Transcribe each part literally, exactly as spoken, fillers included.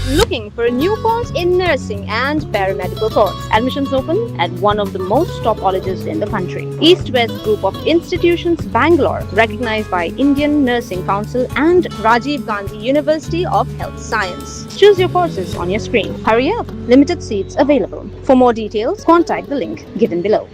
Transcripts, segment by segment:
Looking for a new course in nursing and paramedical course? Admissions open at one of the most top colleges in the country. East West Group of Institutions, Bangalore, recognized by Indian Nursing Council and Rajiv Gandhi University of Health Science. Choose your courses on your screen. Hurry up, limited seats available. For more details, contact the link given below.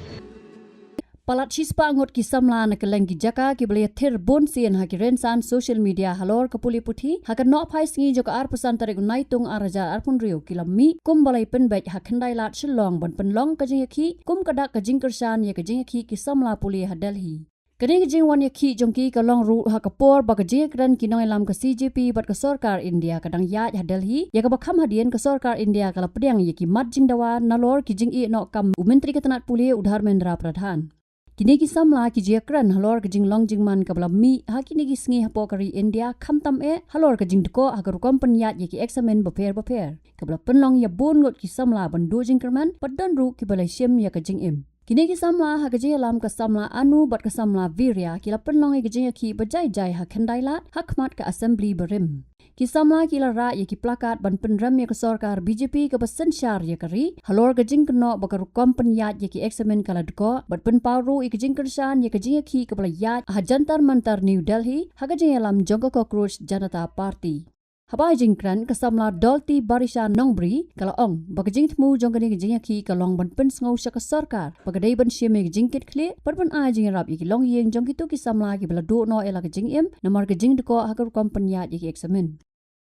Palat shispah ngut ki samla na kylleng ki jaka kiba la ïathir bun sien ha ki rynsan social media halor ka pule puthi ha ka nohphai sngi jong ka arphew san tarik u Naitung arhajar arphew hynriew ki la mih kumba la ïapynbeit ha Khyndai Lad Shillong ban pynlong ka jingïakhih kum ka dak ka jingkyrshan ïa ka jingïakhih ki samla pule ha Delhi. Kane ka jingwan ïakhih jong ki ka long ruh ha ka por ba ka jingïakren ki nongïalam ka C J P bad ka sorkar India ka dang ïaid ha Delhi, ïa kaba kham hadien ka sorkar India ka la pdiang ïa ki mat jingdawa nalor ki jingïehnoh kam u Myntri ka tnat pule u Dharmendra Pradhan. Kine ki samla ki jingïakren halor ka jinglong jingman kaba la mih ha kine ki sngi hapoh ka ri India, khamtam eh halor ka jingdkoh ha ka rukom pynïaid ïa ki eksamin bapher bapher, kaba la pynlong ïa bun ngut ki samla ban duh jingkyrmen bad don ruh kiba la shim ïa ka jingim. Kine ki samla ha ka jingïalam ka samla Anu bad ka samla Virya ki la pynlong ïa ka jingïakhih ba jai jai ha Khyndai Lad ha khmat ka assembly barim. Ki samla ki la rah ïa ki plakat ban pynrem ïa ka sorkar B J P kaba synshar ïa ka ri halor ka jingkynnoh ba ka rukom pynïaid ïa ki eksamin ka la dkoh bad pynpaw ruh ïa ka jingkyrshan ïa ka jingïakhih kaba la ïaid ha Jantar Mantar New Delhi ha ka jingïalam jong ka Cockroach Janata Party. Haba ai jingkren ka samla Dolti Barisha Nongbri ka la ong ba ka jingthmu jong kane ka jingïakhih ka long ban pynsngew sha ka sorkar ba ka dei ban shim ïa ka jingkitkhlieh bad ban ai jingïarap ïa ki longïing jong kito ki samla kiba la duh noh ïa la ka jingim namar ka jingdkoh ha ka rukom pynïaid ïa ki eksamin.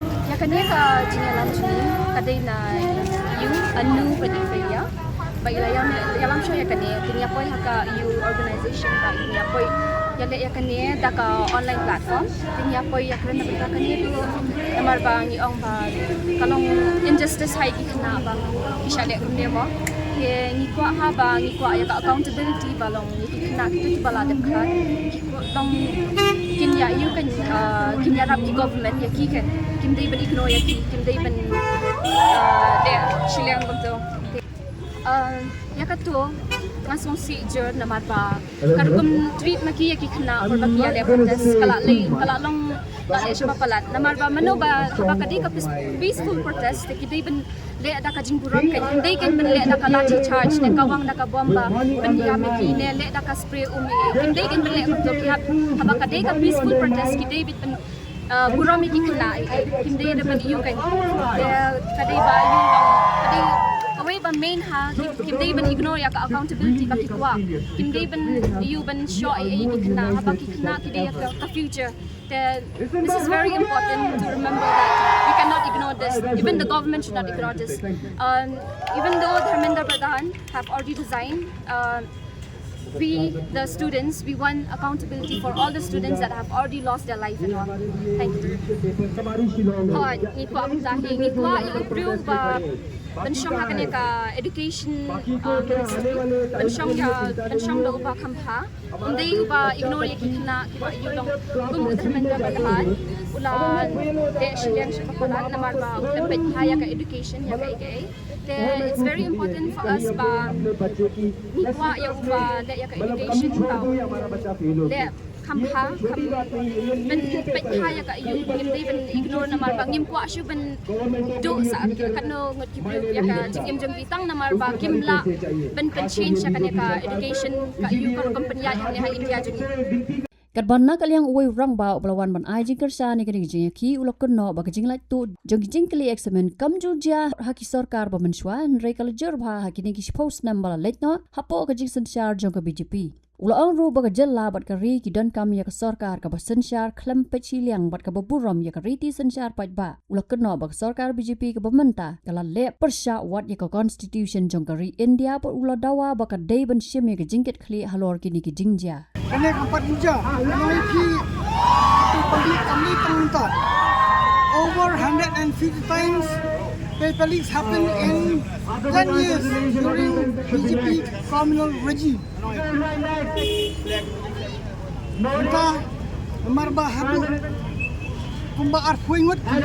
Ïa kane ka jingïalam jong ngi ka dei na ïu Anu bad i Virya. Ba i la ïa, ïalam shuwa ïa kane, te ngi ïa poi ha ka ïu organization ba ngi ïa poi ïaleh ïa kane da ka online platform. Te ngi ïa poi ïakren na ka bynta kane ruh namar ba ngi ong ba ka long injustice ha ki khynnah ba ki shah leh kumne mo. Te ngi kwah ha ba ngi kwah ïa ka accountability ba long ïa ki khynnah kito kiba la dep khad. Ki kwah long kin ïa ïu kan, ah, kin ïarap ki government ïa ki kan. Kim dei ban ignore ïa ki, kim dei ban, ah, leh shiliang kumto. Ah, ïa kato nga sngewsih jur namar ba ka rukom treat ma ki ïa ki khynnah por ba ki ïaleh protest ka la leh, ka la long, la leh shaba palat. Namar ba mano ba, ba ka dei ka peace-, peaceful protest, te ki dei ban leh da ka jingburom, kan, kim dei kan ban leh da ka lathi charge ne kawang da ka bom ba ban ïam ïa ki, ne leh da ka spray um ïa ki. Kim dei kan ban leh kumto, ki hap, haba ka dei ka peaceful protest ki dei bit ban, uh, burom ïa ki khynnah, eh, kim dei da ban ïu kan. Te ka dei ba ïu long, ka dei kawei ba main ha, kim, kim dei ban ignore ïa ka accountability ba ki kwah. Kim dei ban ïu ban shoh ïa ki khynnah, haba ki khynnah ki dei ïa ka, ka future. Te, this is very important to remember that we cannot ignore this. Even the government should not ignore this. Um, even though Dharmendra Pradhan have already resigned, um, we, the students, we want accountability for all the students that have already lost their life and all. Thank you. Hooid, ngi kwah kumta hi, ngi kwah ïa u briew ba pynshong ha kane ka education, uh, ministry, pynshong ïa, pynshong da uba kham bha. Ym dei uba ignore ïa ki khynnah kiba ïu long kum u Dharmendra Pradhan, u la leh shiliang shaba palat namar ba u khlem peit bha ïa ka education ïa kaei kaei. Te it's very important for us ba ngi kwah ïa uba leh ïa ka education ba u leh kham bha, kham ban peit bha ïa ka ïu, ngim dei ban ignore namar ba ngim kwah shuh ban duh sa katno ngut ki briew ïa ka jingim jong ki tang namar ba kim lah ban pynchange ïa kane ka education ka ïu ka rukom pynïaid hangne ha India jong ngi. Katba na ka liang uwei u rangbah uba la wan ban ai jingkyrshan ïa kane ka jingïakhih u la kynnoh ba ka jinglait tuh jong ki jingkylli eksamin kam ju jia ha ki sorkar ba mynshuwa hynrei ka la jur bha ha kine ki shiphew snem ba la leit noh hapoh ka jingsynshar jong ka B J P. U la ong ruh ba ka jylla bad ka ri ki donkam ïa ka sorkar kaba synshar khlem peit shiliang bad kaba burom ïa ka riti synshar paidbah. U la kynnoh ba ka sorkar B J P kaba mynta ka la leh pyrshah wat ïa ka constitution jong ka ri India bad u la dawa ba ka dei ban shim ïa ka jingkitkhlieh halor kine ki jingjia. Kane ka pat uja, kane ki public kami tang ta. Over hundred and fifty times paper leaks happened in ten years during B J P communal regime. Mynta namar ba haduh kumba arphew ngut ki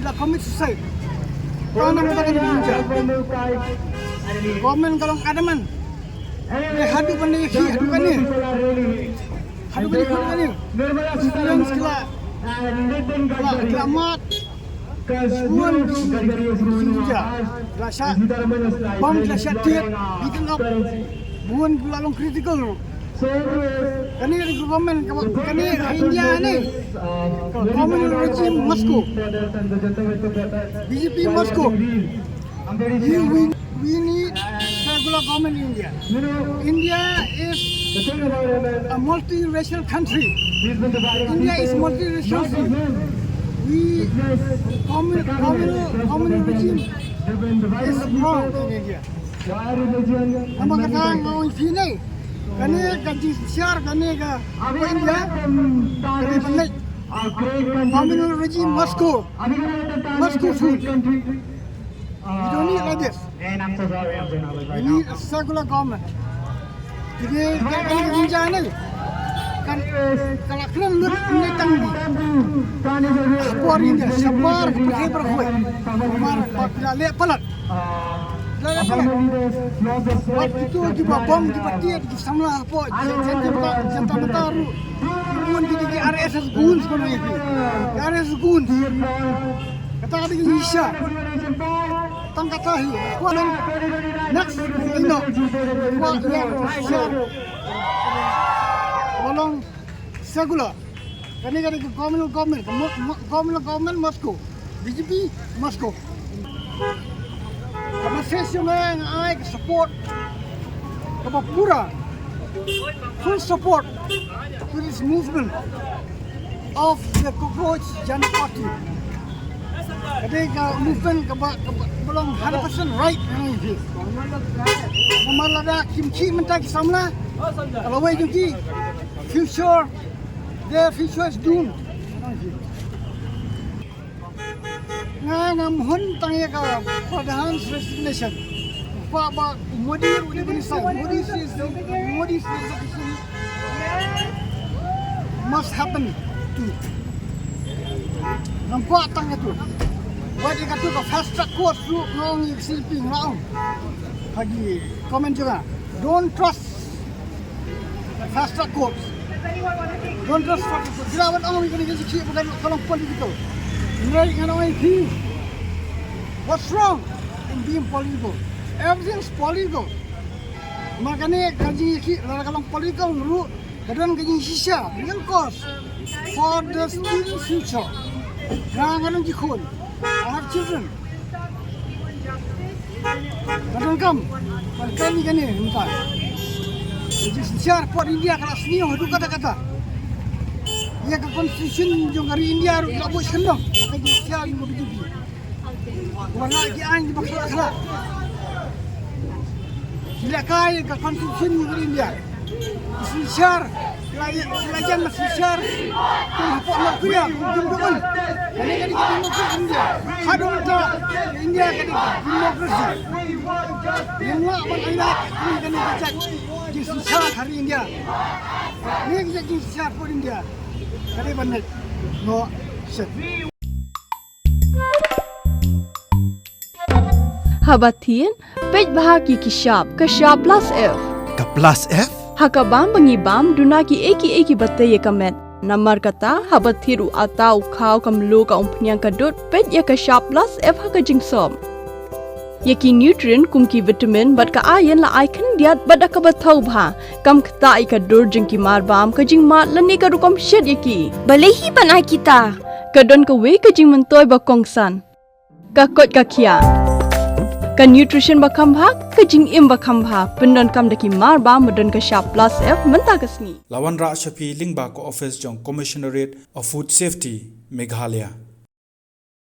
la commit suicide. Ka namar ba ka dei mynta government ka long adamant. Haduh kane ki, haduh kane, haduh kane, haduh kane students ki la, ki la, ki la mad. Bun jingjia la shah bom, la shah tied, beaten up. Bun la long critical. Kane ka government, kane ka India ne, ka communal regime must go. B J P must go. We, we, we need secular government in India. India is a multiracial country. India is multiracial country. We, communal, communal, communal regime is wrong in India. Namar kata nga ong ïa phi ne, kane ka jingsynshar, kane ka India, kane ka communal regime must go. Must go soon. We don't need like this. We need a secular government. Kine ka, ka, ka jingjia ne kan, ka la kren lut ne tang por ine, shabar pyrthei pyrthei. Mar ba ki la leh palat. La leh palat. Wat kito kiba bom, kiba tied, ki samla hapoh Jan, Jan, Janata, Janata Mantra ruh. Bun kito ki R S S goons, bun kito ki R S S goons. Kata ka dei ka jingshisha. Tang kata hi. Kwah nang next ino. Kwah ïa ka jingshisha. Ba long secular. Kane ka dei ka communal government. Ka mo-, mo-, communal government must go. B J P must go. Ka message jong nga, nga ai ka support kaba pura, full support to this movement of the Cockroach Janta Party. Ka dei ka movement kaba, kaba, kaba long hundred percent right, nga ong ïa phi. Namar lada kim khih mynta ki samla, ka lawei jong ki, future, their future is doomed. Nga ngam hun tang ïa ka Pradhan's resignation. Ba, ba Modi ruh u dei ban resign. Modi's, Modi's resignation must happen too. Ngam kwah tang ïa tu. Wat ïa katu ka fast track court ruh nga ong ïa ka C P I nga ong. Ha ki comment jong nga. Don't trust fast track courts. Don't trust fast track courts. Ki la wan ong ïa kane ka jingkhih ba ka long political. Hynrei ngan ong ïa phi, what's wrong in being political? Everything's political. Namar kane ka jingkhih lada ka long political ruh, ka don ka jingshisha, real cost for the students' future. Nga, nga don ki khun. I have children. Nga donkam ban kren ïa kane mynta. Ka jingsynshar pud India ka la sniew haduh katta katta. Ïa ka constitution jong ka ri India ruh la buh shyndong. Ka jingsynshar jong ka B J P. Ba la ki aiñ kiba khraw khraw. Ki la kai ka constitution jong ka ri India. Ki synshar, la, la jan ma synshar kum hapoh North Korea, kum Kim Jong Un. Kane ka dei ka democracy India. Haduh mynta India ka dei ka democracy. Ngim lah ban ai lad ïa kane ka jait jingsynshar ha ri India. Kane ka jait jingsynshar pud India ka dei ban leit noh shen. Haba thied, peit bha ki ki shap, ka shap plus F. Ka plus F? Ha ka bam ba ngi bam, duna kiei kiei kiba tei ïa ka met. Namar kata, haba thied u atta, u khaw, ka mluh, ka umphniang, ka dud, peit ïa ka shap plus F ha ka jingsop. Ïa ki nutrient kum ki vitamin bad ka iron la ai khyndiat bad da kaba thaw bha. Kam ktah ïa ka dur jong ki mar bam, ka jingmad lane ka rukom shet ïa ki. Balei hi ban ai kita? Ka don kawei ka jingmyntoi ba kongsan. Ka koit ka khiah. Ka nutrition ba kham bha, ka jingim ba kham bha. Pyndonkam da ki mar bam ba don ka shap plus F mynta ka sngi. La wanrah sha phi lyngba ka office jong Commissionerate of Food Safety, Meghalaya.